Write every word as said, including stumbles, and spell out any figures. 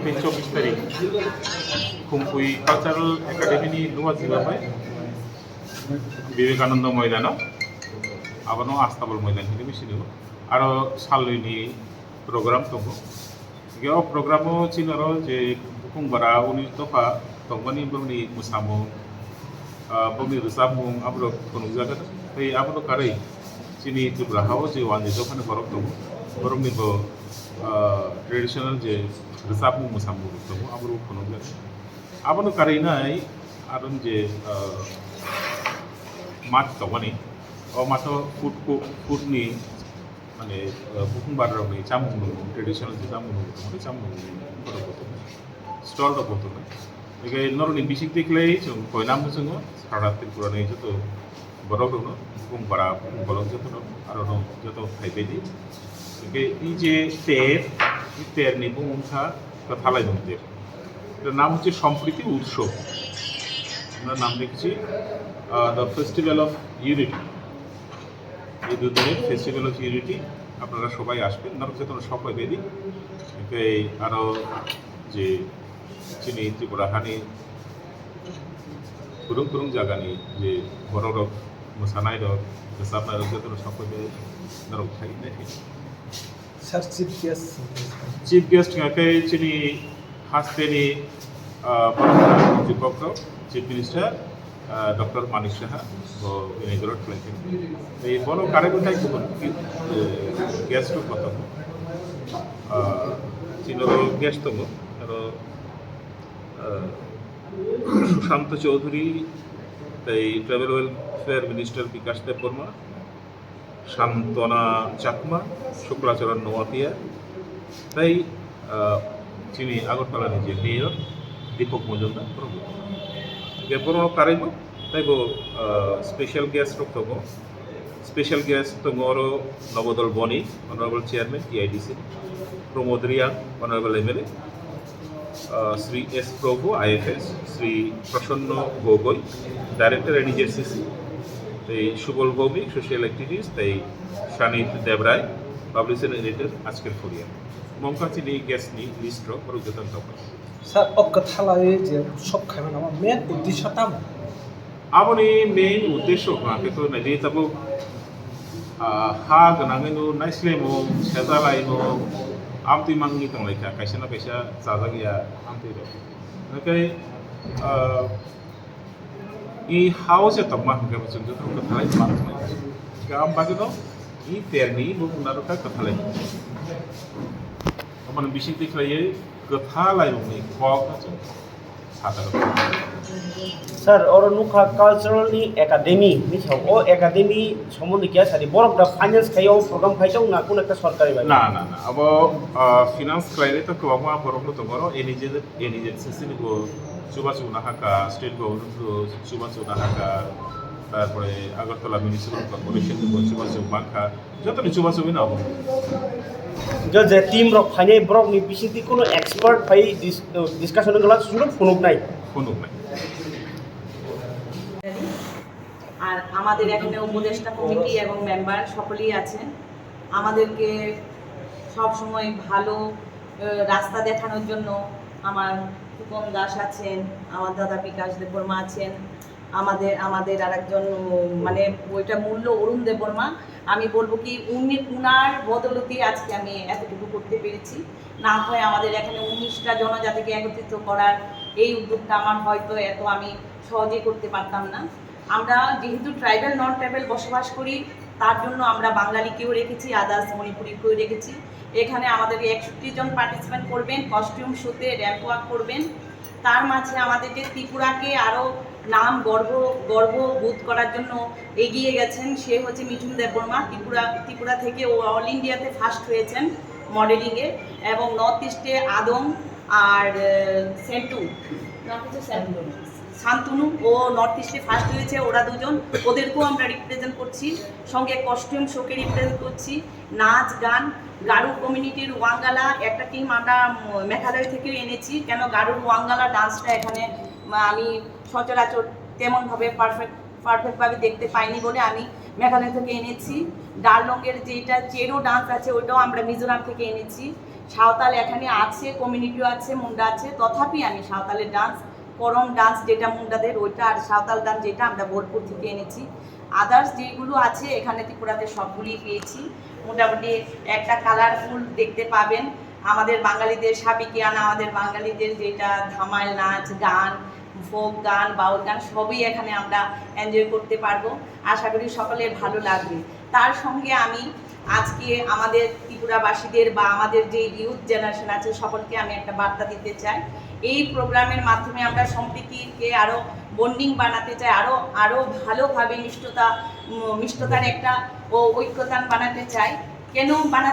Tei chobbish tarik Khumpui Cultural Academy ni Luwa Jiba bai Vivekananda Moidano, abono Astabal Moidan hinwi sino. Aro salnwi ni program tongo. Hingke o program o chini oro je bukung bara uni dopha tongmani borokni mwsamung, ah, borokni rwchapmung aborok phunukjak. Tei abono karwi chini Tripura hao je wani dophani borok tongo, borokni bo, ah, traditional je rwchapmung mwsamung rok tongo aborok phunukjak. Abono karwi nai aron je, ah, mat tongmani, o mato food co-, food ni mane, uh, bukung bara rokni chamung nung, traditional je chamung nung, tongmani chamung nung borok bo tongo. Stall rok bo tongo. Ege norokni bising tikhlai chwng koina muchungo, sara Tripura ni joto borok rokno, bukung bara, bukung bolong joto rok, aro no joto phaibai di. Ege i je ter, i ter ni bumung kha Kwthalai Mung ter. এটার নাম হচ্ছে সম্প্রীতি উৎসব। আমরা নাম রেখেছি, আহ, The Festival of Unity। এই দুদিনের ফেস্টিভ্যাল অফ ইউনিটি, আপনারা সবাই আসবেন, নরক চেতনা সবাই বেদি। এতে আরো যে চিনি ত্রিপুরা হানি কুরুং কুরুং জাগানি যে বড় রক, মোসানাই রক, মোসাবনাই রক, চেতনা সবাই বেদি নরক থাকি দেখে। Sir, chief guest. Chief guest ngakai chini hasteni, ah, Bharat Rajya Chief Minister, ah, Doctor Manik Saha, bo inaugurate khlaikha. Tei bono karwi bo tai kubun, eh, guest rok kotor. Ah, chini oro guest tongo, aro, ah, Sushanta Chaudhary, tei Tribal Welfare Minister Bikash Debbarma, Santona Chakma, Shuklacharan Noatia, tei, ah, chini Agartala ni je mayor Deepak Majumdar, borok bo. Hingke borok karwi bo, tei bo, ah, special guest rok tongo. Special guest tongo oro Nobodol Boni, Honorable Chairman, T I D C, Pramod Reang, Honorable M L A, uh, Sri S Prabhu, I F S, Sri Prasanna Gogoi, Director, N H R C C, tei Subal Bhowmik, Social Activist, tei Shanit Debrai, Publishing Editor, Ajker Khuriya. Mongkha chini guest ni list rok, borok joto tongkha. Sir, o kwthalai je utsob khaimani abo main uddesho tamo? Aboni main uddesho hwnkhe to naidi tabuk, ah, ha gwnangwi no naislemo, sejalaimo, amtwi mangwi tonglaikha, kaisa na kaisa chajak ya amtwi rok. Hwnkhe, ah, i hao se tongma hwnkhe bo chwng joto kwthalai tongma tonglaikha. Hwnkhe am bagwino i terni bo wngna rwkha kwthalai. Aboni bisingtwi khlaiwi kwtha lairokni kok no chwng saka rwkha. Sir, oro nukha cultural ni academy ni sao. O academy somondo kiya sadi, borok da finance khai o program khai tong na, kun ekta sorkari bai? Na, na, na. Abo, ah, finance khlainai to kwbangma borok no tongo oro, N H S, N H S C ni bo chubachu na haka, state government bo chubachu na haka, tarpore Agartala Municipal Corporation ni bo chubachu mankha. Jotoni chubachu bini abo. Jo je team rok phainai borok ni bisingtwi kuno expert phai dis-, discussion wngla suru phunuknai. Phunuknai. আর আমাদের এখানে উপদেষ্টা কমিটি এবং মেম্বার সকলেই আছেন। আমাদেরকে সব সময় ভালো, আহ, রাস্তা দেখানোর জন্য আমার ফুকন দাস আছেন, আমার দাদা বিকাশ দেববর্মা আছেন, আমাদের, আমাদের আরেকজন, উম, মানে, ওইটা মূল্য অরুণ দেববর্মা। আমি বলবো কি, উনি, উনার বদৌলতেই আজকে আমি এতটুকু করতে পেরেছি। না হয় আমাদের এখানে উনিশটা জনজাতিকে একত্রিত করার এই উদ্যোগটা আমার হয়তো এত আমি সহজেই করতে পারতাম না। আমরা যেহেতু ট্রাইবাল, নন ট্রাইবাল বসবাস করি, তার জন্য আমরা বাঙালিকেও রেখেছি, আদার্স মণিপুরিকেও রেখেছি। এখানে আমাদের একষট্টি জন পার্টিসিপেন্ট করবেন, কস্টিউম শোতে র্যাম্প ওয়াক করবেন। তার মাঝে আমাদের যে ত্রিপুরাকে আরও নাম গর্ব, গর্ব বোধ করার জন্য এগিয়ে গেছেন, সে হচ্ছে মিঠুন দেববর্মা। ত্রিপুরা, ত্রিপুরা থেকে ও অল ইন্ডিয়াতে ফার্স্ট হয়েছেন মডেলিংয়ে, এবং নর্থ ইস্টে আদম আর, আহ, সেন্টু, নাম হচ্ছে সেন্টু। শান্তনু, ও নর্থ ইস্টে ফার্স্ট হয়েছে, ওরা দুজন, ওদেরকেও আমরা রিপ্রেজেন্ট করছি। সঙ্গে কস্টিউম শোকে রিপ্রেজেন্ট করছি, নাচ গান, গারো কমিউনিটির ওয়াঙ্গালা একটা টিম আমরা, উম, মেঘালয় থেকেও এনেছি। কেন গারোর ওয়াঙ্গালা ডান্সটা এখানে, উম, আমি সচরাচর তেমনভাবে পারফেক্ট, পারফেক্টভাবে দেখতে পাইনি বলে আমি মেঘালয় থেকে এনেছি। ডারলংয়ের যেটা চেরো ডান্স আছে, ওইটাও আমরা মিজোরাম থেকে এনেছি। সাঁওতাল এখানে আছে, কমিউনিটিও আছে, মুন্ডা আছে, তথাপি আমি সাঁওতালের ডান্স, করম ডান্স যেটা মুন্ডাদের, ওইটা, আর সাঁওতাল ডান্স যেটা, আমরা বোলপুর থেকে এনেছি। আদার্স যেগুলো আছে এখানে ত্রিপুরাতে সবগুলি পেয়েছি। মোটামুটি একটা কালারফুল দেখতে পাবেন। আমাদের বাঙালিদের সাবেকিয়ানা, আমাদের বাঙালিদের যেটা ধামাইল নাচ, গান, ফোক গান, বাউল গান সবই এখানে আমরা এনজয় করতে পারবো। আশা করি সকলের ভালো লাগবে। তার সঙ্গে আমি আজকে আমাদের ত্রিপুরাবাসীদের বা আমাদের যে ইউথ জেনারেশন আছে, সকলকে আমি একটা বার্তা দিতে চাই। এই প্রোগ্রামের মাধ্যমে আমরা সম্প্রীতিকে আরও বন্ডিং বানাতে চাই, আরও, আরও ভালোভাবে মিষ্টতা, উম, মিষ্টতার একটা ও ঐক্যতান বানাতে চাই। কেন বানাতে